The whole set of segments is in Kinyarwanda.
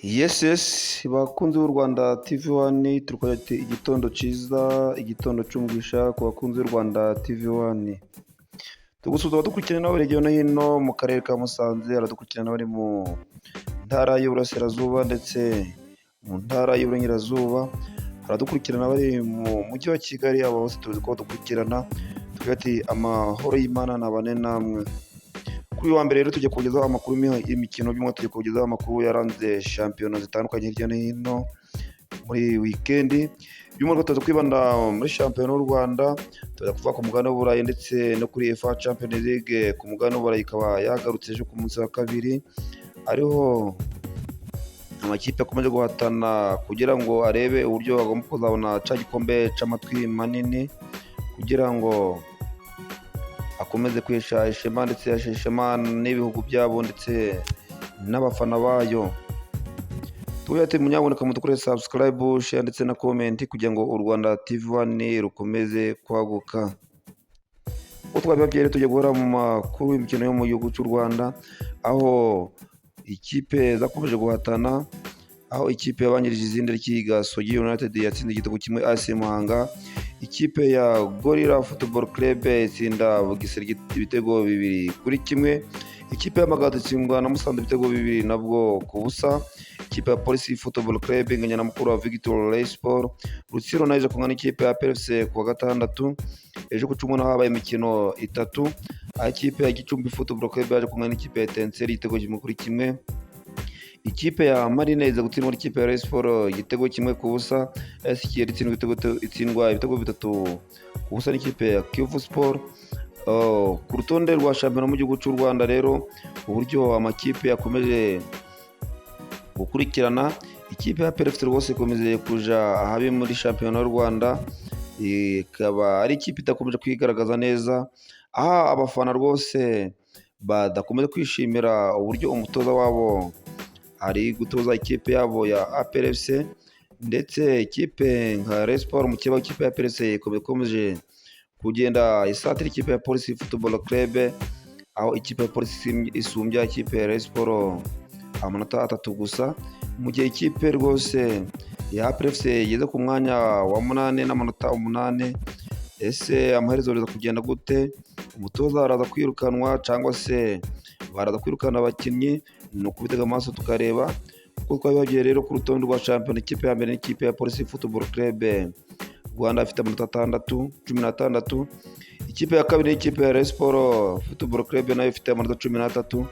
Yes, bakunzi b'u Rwanda TV One, turi ati igitondo cyiza, igitondo cy'umugisha ku bakunzi b'u Rwanda TV One. Tugusuhuza abadukurikirana bari hirya no hino mu karere ka Musanze, abadukurikirana bari mu ntara y'Uburasirazuba ndetse mu ntara y'Uburengerazuba, abadukurikirana bari mu mujyi wa Kigali, abo bose tuzi ko badukurikirana, tuvuga ati amahoro y'Imana nabane namwe. Kuri uyu wa mbere rero tujya kugezaho amakuru y'imikino, by'umwihariko tujya kugezaho amakuru yaranze shampiyona zitandukanye hirya no hino muri wikendi. By'umwihariko tuza kwibanda muri shampiyona y'u Rwanda, tuza kuva ku mugabane w'Uburayi ndetse no kuri UEFA Champions League ku mugabane w'Uburayi, ikaba yagarutse ejo ku munsi wa kabiri, ariho amakipe akomeje guhatana kugira ngo arebe uburyo agomba kuzabona cya gikombe cy'amatwi manini, kugira ngo akomeze kwihesha ishema ndetse yahesha ishema n'ibihugu byabo ndetse n'abafana bayo. Tuvuge ati munyaboneka mudukore subscribe, share ndetse na comment kugira ngo u Rwanda TV One rukomeze kwaguka. Uko twabibabwiye rero, tujya guhora mu makuru y'imikino yo mu gihugu cy'u Rwanda, aho ikipe zakomeje guhatana, aho ikipe yabanjirije izindi ari Gasogi United yatsinze igitego kimwe AS Muhanga, ikipe ya Gorilla Football Club itsinda Bugesera ibitego 2-1, ikipe y'Amagaju itsindwa na Musanze ibitego 2 nabwo ku busa, ikipe ya Police Football Club inganya na Mukura wa Victory Rayon Sport, Rutsiro nayo iza kungana n'ikipe ya APR FC ku wa gatandatu. Ejo ku cyumweru naho habaye imikino itatu, aho ikipe ya Gicumbi Football Club yaje kungana n'ikipe ya Etincelles igitego 1-1, ikipe ya Marine iza gutsindwa n'ikipe ya Rayon Sport igitego 1-0, AS Kigali itsindwa ibitego 3-0 n'ikipe ya Kiyovu Sport. Ku rutonde rwa shampiyona mu gihugu cy'u Rwanda rero, uburyo amakipe yakomeje gukurikirana, ikipe ya APR FC rwose ikomeje kuja ahabi muri shampiyona y'u Rwanda, ikaba ari ikipe idakomeje kwigaragaza neza, aho abafana rwose badakomeje kwishimira uburyo umutoza wabo ari gutoza ikipe yabo ya APR FC. Ndetse ikipe nka Rayon Sports, umukeba w'ikipe ya APR FC, ikaba ikomeje kugenda isatira ikipe ya Police Football Club, aho ikipe ya Police isumbya ikipe ya Rayon Sports amanota 3 gusa, mu gihe ikipe rwose ya APR FC igeze ku mwanya wa 8 n'amanota 8. Ese amaherezo biraza kugenda gute? Umutoza araza kwirukanwa cyangwa se baraza kwirukana abakinnyi? Ni ukubitega amaso tukareba. Uko twabibabwiye rero, ku rutonde rwa shampiyona, ikipe ya mbere n'ikipe ya Police Football Club Rwanda ifite amanota 6, 16. Ikipe ya kabiri n'ikipe ya Rayon Sports Football Club nayo ifite amanota 13.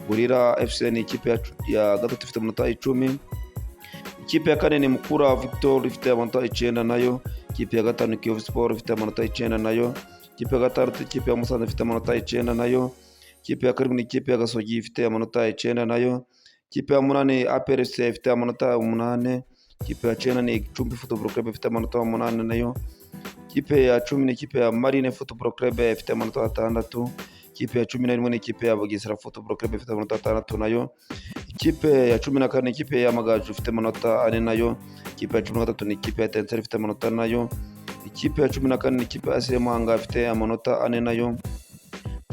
Gorilla FC ni ikipe ya gatatu ifite amanota 10. Ikipe ya kane ni Mukura Victor ifite amanota 9 nayo. Ikipe ya gatanu Kiyovu Sport ifite amanota 9 nayo. Ikipe ya gatandatu, ikipe ya Musanze ifite amanota 9 nayo. Ikipe ya karindwi ni ikipe ya Gasogi ifite amanota 9 nayo. Ikipe ya munani APR FC ifite amanota 8. Ikipe ya cyenda ni Gicumbi Football Club ifite amanota 8 nayo. Ikipe ya 10 ni ikipe ya Marine Football Club ifite amanota 6. Ikipe ya 11 ni ikipe ya Bugesera Football Club ifite amanota 6 nayo. Ikipe ya 14 ni ikipe ya Amagaju ifite amanota 4 nayo. Ikipe ya 13 ni ikipe ya Etincelles ifite amanota nayo. Ikipe ya 14 ni ikipe ya AS Muhanga ifite amanota 4 nayo.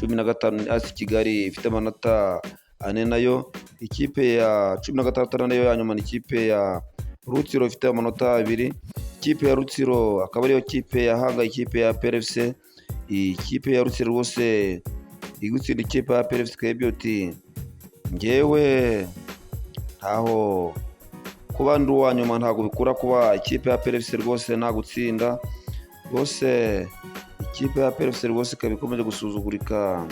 15 ni AS Kigali ifite amanota 4 nayo. Ikipe ya 16 nayo ya nyuma ni ikipe ya Rutsiro ifite amanota 2. Ikipe ya Rutsiro akaba ariyo kipe yahanga ikipe ya APR FC. Ikipe ya Rutsiro rwose igutsinda ikipe ya APR FC, twebwe uti ngewe ntaho kuba ndi uwa nyuma ntabwo bikura kuba ikipe ya APR FC rwose nta gutsinda. Rwose ikipe ya APR FC rwose ikaba ikomeje gusuzugurika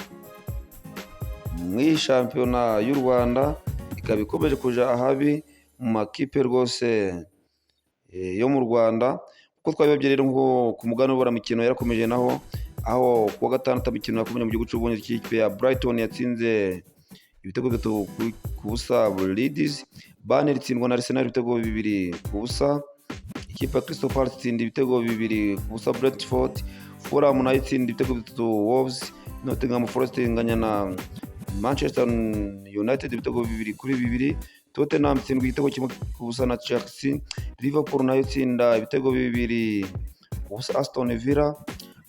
mu iyi shampiyona y'u Rwanda, ikaba ikomeje kuja ahabi mu makipe rwose yo mu Rwanda. Kuko twabibabwiye rero ngo ku mugabane w'Uburayi imikino yarakomeje naho, aho kuwa gatandatu imikino yakomeje mu gihugu cy'Ubwongereza, ikipe ya Brighton yatsinze ibitego 3-0 Leeds, Burnley itsindwa na Arsenal ibitego 2-0, ikipe ya Crystal Palace itsinda ibitego 2-0 Brentford, Fulham nayo itsinda ibitego 3 Wolves, Nottingham Forest inganya na Manchester United ibitego 2-2, Tottenham itsindwa igitego 1-0 na Chelsea, Liverpool nayo itsinda ibitego 2-0 Aston Villa.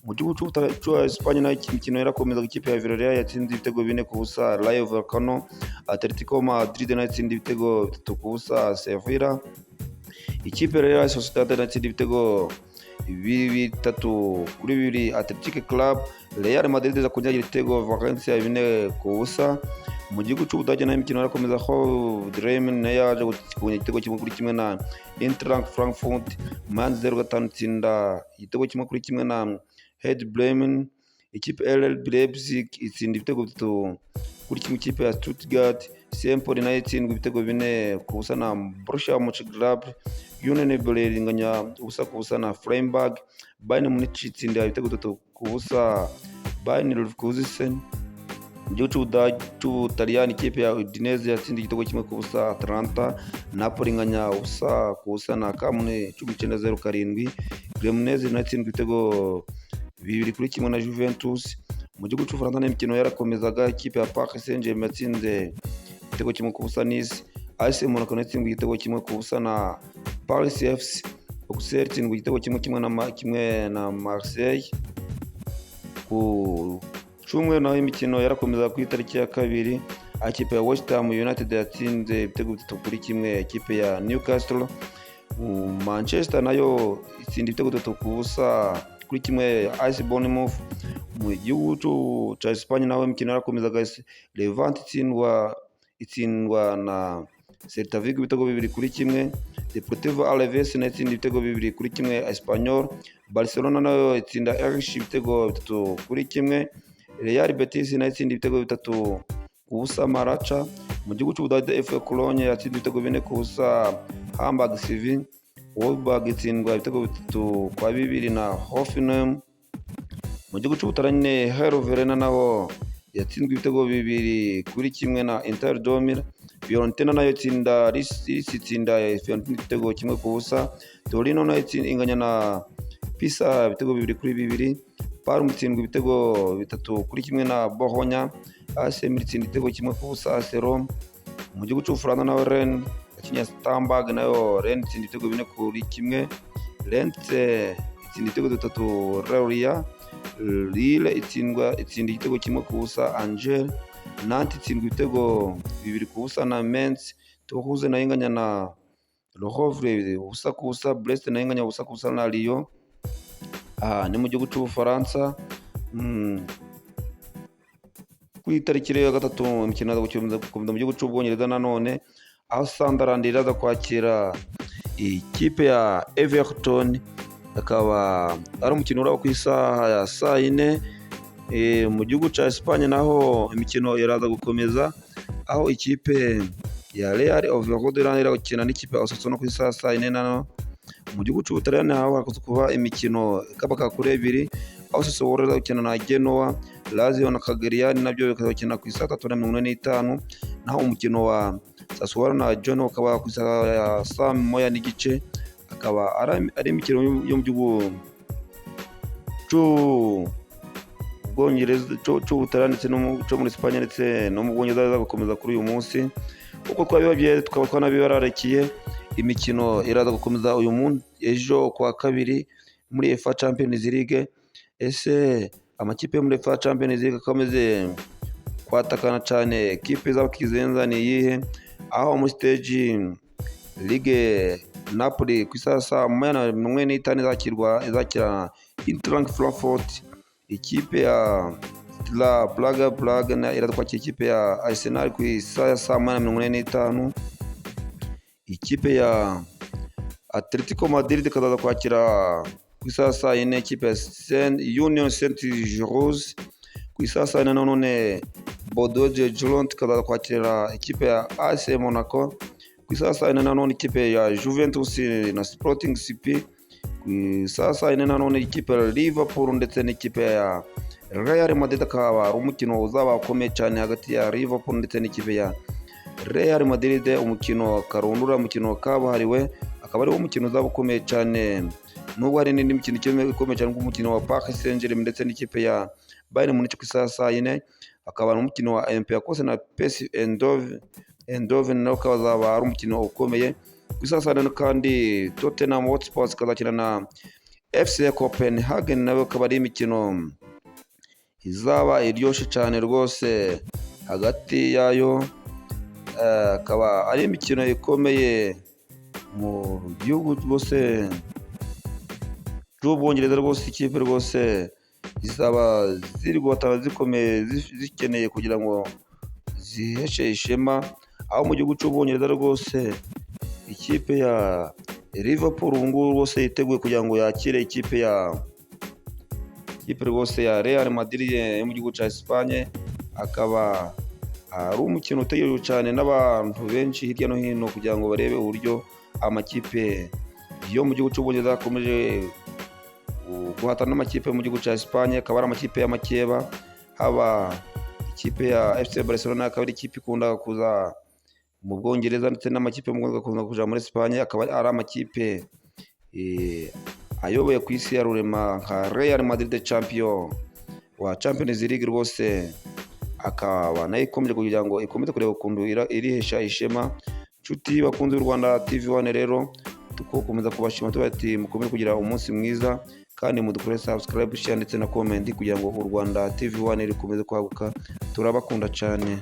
Mu gihugu cya Espagne nayo imikino yarakomezaga. Ikipe ya Villarreal yatsinze ibitego 4-0 Rayo Vallecano. Atletico Madrid nayo itsinda ibitego 3-0 Sevilla. Ikipe ya Real Sociedad nayo itsinda ibitego 3-2 Athletic Club. Real Madrid iza kunyagira igitego Valencia 4-0. Mu gihugu cy'Ubudage nayo imikino yarakomeza, aho Bremen nayo yaje kubona igitego 1-1 na Eintracht Frankfurt. Mainz 05 itsinda igitego 1-1 na Werder Bremen. Ikipe RB Leipzig itsinda ibitego 3-1 ikipe ya Stuttgart. St. Pauli nayo itsindwa ibitego 4-0 na Borussia Mönchengladbach. Union Berlin inganya 0-0 na Freiburg. Bayern Munich itsinda ibitego 3-0 Bayer Leverkusen. Mu gihugu cy'Ubutaliyani, ikipe ya Udinese yatsinze igitego 1-0 Atalanta. Napoli inganya 0-0 na Kamune 1907. Cremonese nayo itsindwa ibitego 2-1 na Juventus. Mu gihugu cy'Ubufaransa n'imikino yarakomezaga, ikipe ya Paris Saint-Germain yatsinze igitego 1-0 Nice. AS Monaco nayo itsindwa igitego 1-0 na Paris FC. Auxerre itsindwa igitego 1-1 na Marseille. Ku cyumweru naho imikino yarakomeza ku itariki ya 2, aho ikipe ya West Ham United yatsinze ibitego 3-1 ikipe ya Newcastle. Manchester nayo itsinda ibitego 3-0 kuri AS Bournemouth. Mu gihugu cya Espagne naho imikino yarakomezaga, Levante itsindwa na Celta Vigo ibitego 2-1. Deportivo Alaves nayo itsinda ibitego 2-1 Espanyol. Barcelona nayo itsinda Elche ibitego 3-1. Real Betis nayo itsinda ibitego 3-0 Mallorca. Mu gihugu cy'Ubudage, FC Cologne yatsinze ibitego 4-0 Hamburg SV. Wolfsburg itsindwa ibitego 3-2 na Hoffenheim. Mu gihugu cy'Ubutaliyani, Hellas Verona naho yatsinzwe ibitego 2-1 na Inter de Milan. Fiorentina nayo itsinda Lecce, itsinda Fiorentina igitego 1-0. Torino nayo inganya na Pisa ibitego 2-2. Parma itsindwa ibitego 3-1 na Bologna. AC Milan itsinda igitego 1-0 AS Roma. Mu gihugu cy'Ubufaransa naho Rennes yakinnye Strasbourg, nayo Rennes itsinda ibitego 4-1. Lens itsinda ibitego 3 Lorient. Lille itsinda igitego 1-0 Angers. Nantes itsindwa ibitego 2-0 na Metz. Toulouse nayo inganya na Le Havre 0-0. Brest nayo inganya 0-0 na Lyon. Aha ni mu gihugu cy'Ubufaransa. Ku itariki rero ya 3, imikino iraza gukomeza mu gihugu cy'Ubwongereza nanone, aho Sunderland iraza kwakira ikipe ya Everton, akaba ari umukino uraba ku isaha ya saa 4. Mu gihugu cya Espagne naho imikino iraza gukomeza, aho ikipe ya Real Oviedo iraza gukina n'ikipe ya Osasuna ku isaha ya saa 4. Naho mu gihugu cy'Ubutaliyani naho haraza kuba imikino ikabaka kuri ebiri, aho Sassuolo iraza gukina na Genoa. Lazio na Cagliari nabyo bikazakina ku isaha 3:45, naho umukino wa Sassuolo na Genoa ukaba ku isaha ya saa 1:30. Akaba ari imikino yo mu gihugu cy'Ubwongereza, cy'Ubutaliyani ndetse no cyo muri Espagne ndetse no mu Bwongereza iza gukomeza kuri uyu munsi. Uko twabibabwiye, tukaba twanabibararikiye, imikino iraza gukomeza uyu munsi, ejo kuwa kabiri, muri UEFA Champions League. Ese amakipe yo muri UEFA Champions League akomeze kwatakana cyane, ekipe izaba kizenza ni iyihe? Aho muri stage League, Napoli ku isaha saa 1:45 izakira Eintracht Frankfurt. Ikipe ya La Praga Prague na iraza kwakira ikipe ya Arsenal ku isaha ya saa 1:45. Ikipe ya Atletico Madrid ikazaza kwakira ku isaha ya saa 4 ikipe ya Union Saint Gilloise. Ku isaha ya saa 4 nanone, Bodø Glimt ikazaza kwakira ikipe ya AS Monaco. Ku isaha ya saa 4 nanone, ikipe ya Juventus na Sporting CP. Ku isaha ya saa 4 nanone, ikipe ya Liverpool ndetse n'ikipe ya Real Madrid, akaba ari umukino uzaba ukomeye cyane hagati ya Liverpool ndetse n'ikipe ya Real Madrid, umukino karundura, umukino kabuhariwe, akaba ari wo mukino uzaba ukomeye cyane, nubwo hari n'indi mikino ikomeye cyane nk'umukino wa Paris Saint-Germain ndetse n'ikipe ya Bayern Munich ku isaha ya saa 4, hakaba n'umukino wa Olympiacos na PSV Eindhoven, nawo ukaba uzaba ari umukino ukomeye ku isaha ya saa 4. Kandi Tottenham Hotspur ikazakina na FC Copenhagen, nawe akaba ari imikino izaba iryoshye cyane rwose hagati yayo. Akaba ari imikino ikomeye mu gihugu rwose cy'Ubwongereza rwose. Ikipe rwose zizaba ziri guhatana zikomeye, zikeneye kugira ngo ziheshe ishema. Aho mu gihugu cy'Ubwongereza rwose, ikipe ya Liverpool ubu ngubu rwose yiteguye kugira ngo yakire ikipe rwose ya Real Madrid yo mu gihugu cya Espagne. Akaba ari umukino utegerejwe cyane n'abantu benshi hirya no hino kugira ngo barebe uburyo amakipe yo mu gihugu cy'Ubwongereza akomeje guhatana n'amakipe yo mu gihugu cya Espagne. Akaba ari amakipe y'amakeba, haba ikipe ya FC Barcelona, akaba ari ikipe ikunda kuza mu Bwongereza, ndetse n'amakipe yo mu Bwongereza akunda kuja muri Espagne. Akaba ari amakipe ayoboye ku isi ya rurema, nka Real Madrid, champion wa Champions League rwose, akaba nayo ikomeje kugira ngo ikomeze kureba ukuntu irihesha ishema. Nshuti bakunze b'u Rwanda TV 1 rero, tukomeza kubashima tuba ati mukomeze kugira umunsi mwiza, kandi mudukore subscribe, share ndetse na comment kugira ngo u Rwanda TV 1 rikomeze kwaguka. Turabakunda cyane.